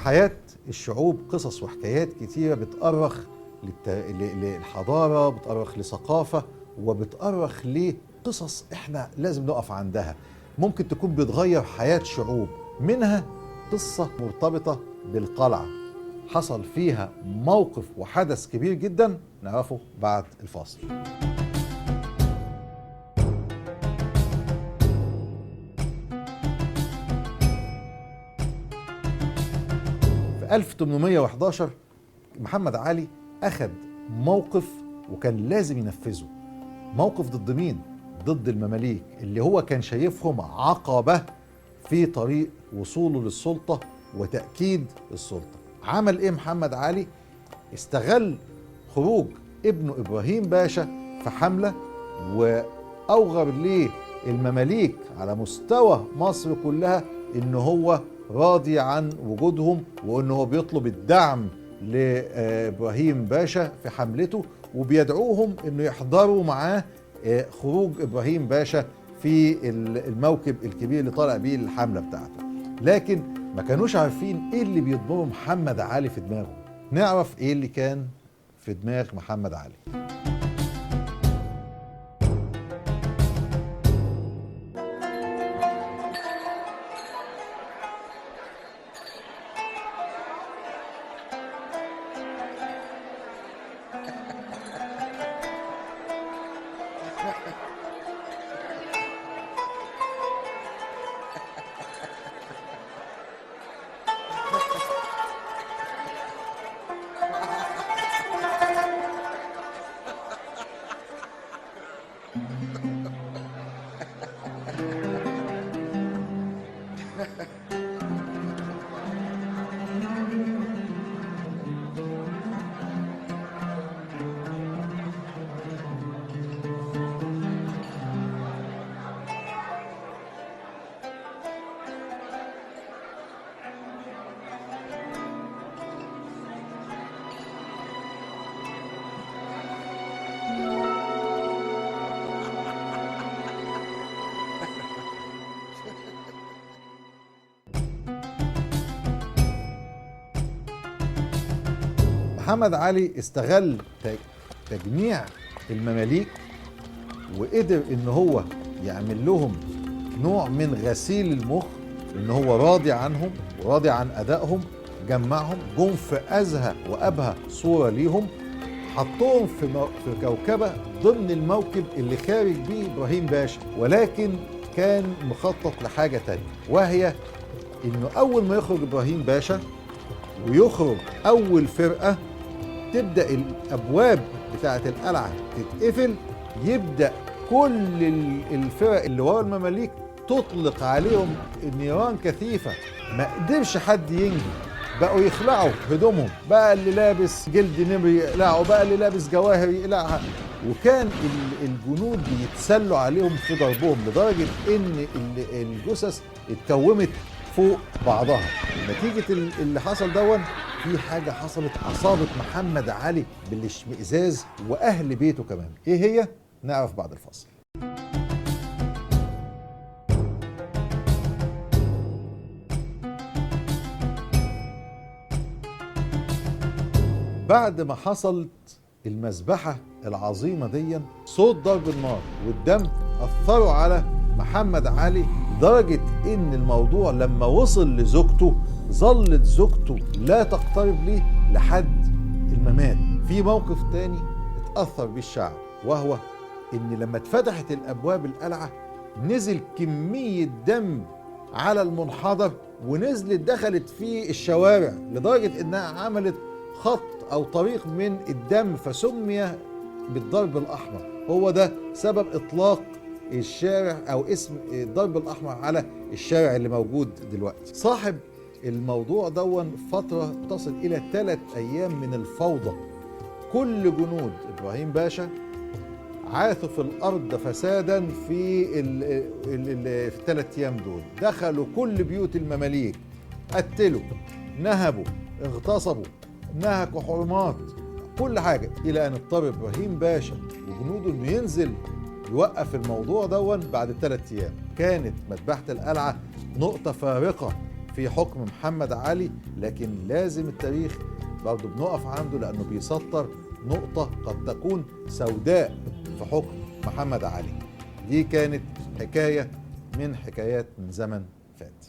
حياة الشعوب قصص وحكايات كتيرة بتأرخ للحضارة، بتأرخ لثقافة، وبتأرخ لقصص احنا لازم نقف عندها، ممكن تكون بتغير حياة شعوب. منها قصة مرتبطة بالقلعة حصل فيها موقف وحدث كبير جدا نعرفه بعد الفاصل. في 1811 محمد علي أخذ موقف وكان لازم ينفذه. موقف ضد مين؟ ضد المماليك اللي هو كان شايفهم عقبة في طريق وصوله للسلطة وتأكيد السلطة. عمل إيه محمد علي؟ استغل خروج ابنه إبراهيم باشا في حملة، وأوغر ليه المماليك على مستوى مصر كلها إن هو راضي عن وجودهم، وإن هو بيطلب الدعم لإبراهيم باشا في حملته، وبيدعوهم إنه يحضروا معاه خروج إبراهيم باشا في الموكب الكبير اللي طالع بيه الحملة بتاعته. لكن ما كانوش عارفين إيه اللي بيضمره محمد علي في دماغه. نعرف إيه اللي كان في دماغ محمد علي. محمد علي استغل تجميع المماليك وقدر ان هو يعمل لهم نوع من غسيل المخ، ان هو راضي عنهم وراضي عن ادائهم. جمعهم، جم في ازهى وابهى صورة ليهم، حطوهم في كوكبة ضمن الموكب اللي خارج بيه ابراهيم باشا. ولكن كان مخطط لحاجة تانية، وهي انه اول ما يخرج ابراهيم باشا ويخرج أول فرقة، تبدأ الأبواب بتاعة القلعة تتقفل، يبدأ كل الفرق اللي ورا المماليك تطلق عليهم نيران كثيفة، ما قدرش حد ينجي. بقوا يخلعوا هدومهم، بقى اللي لابس جلد نمر يقلعه، بقى اللي لابس جواهر يقلعها، وكان الجنود بيتسلوا عليهم في ضربهم لدرجة إن الجثث اتكومت فوق بعضها. نتيجة اللي حصل دون، في حاجة حصلت أصابت محمد علي بالاشمئزاز وأهل بيته كمان. إيه هي؟ نعرف بعد الفاصل. بعد ما حصلت المذبحة العظيمة دي، صوت ضرب النار والدم أثروا على محمد علي لدرجة إن الموضوع لما وصل لزوجته ظلت زوجته لا تقترب ليه لحد الممات. في موقف تاني اتأثر بيه الشعب، وهو إن لما اتفتحت الأبواب القلعة نزل كمية دم على المنحدر، ونزلت دخلت في الشوارع لدرجة إنها عملت خط أو طريق من الدم، فسمي بالضرب الأحمر. هو ده سبب إطلاق الشارع أو اسم الضرب الأحمر على الشارع اللي موجود دلوقتي. صاحب الموضوع دون فترة تصل إلى 3 أيام من الفوضى. كل جنود إبراهيم باشا عاثوا في الأرض فسادا في ال3 أيام دول. دخلوا كل بيوت المماليك، قتلوا، نهبوا، اغتصبوا، نهكوا حرمات، كل حاجة، إلى أن اضطر إبراهيم باشا وجنوده إنه ينزل يوقف الموضوع دون بعد 3 أيام. كانت مذبحة القلعة نقطة فارقة في حكم محمد علي، لكن لازم التاريخ برضه بنقف عنده لأنه بيسطر نقطة قد تكون سوداء في حكم محمد علي. دي كانت حكاية من حكايات من زمن فات.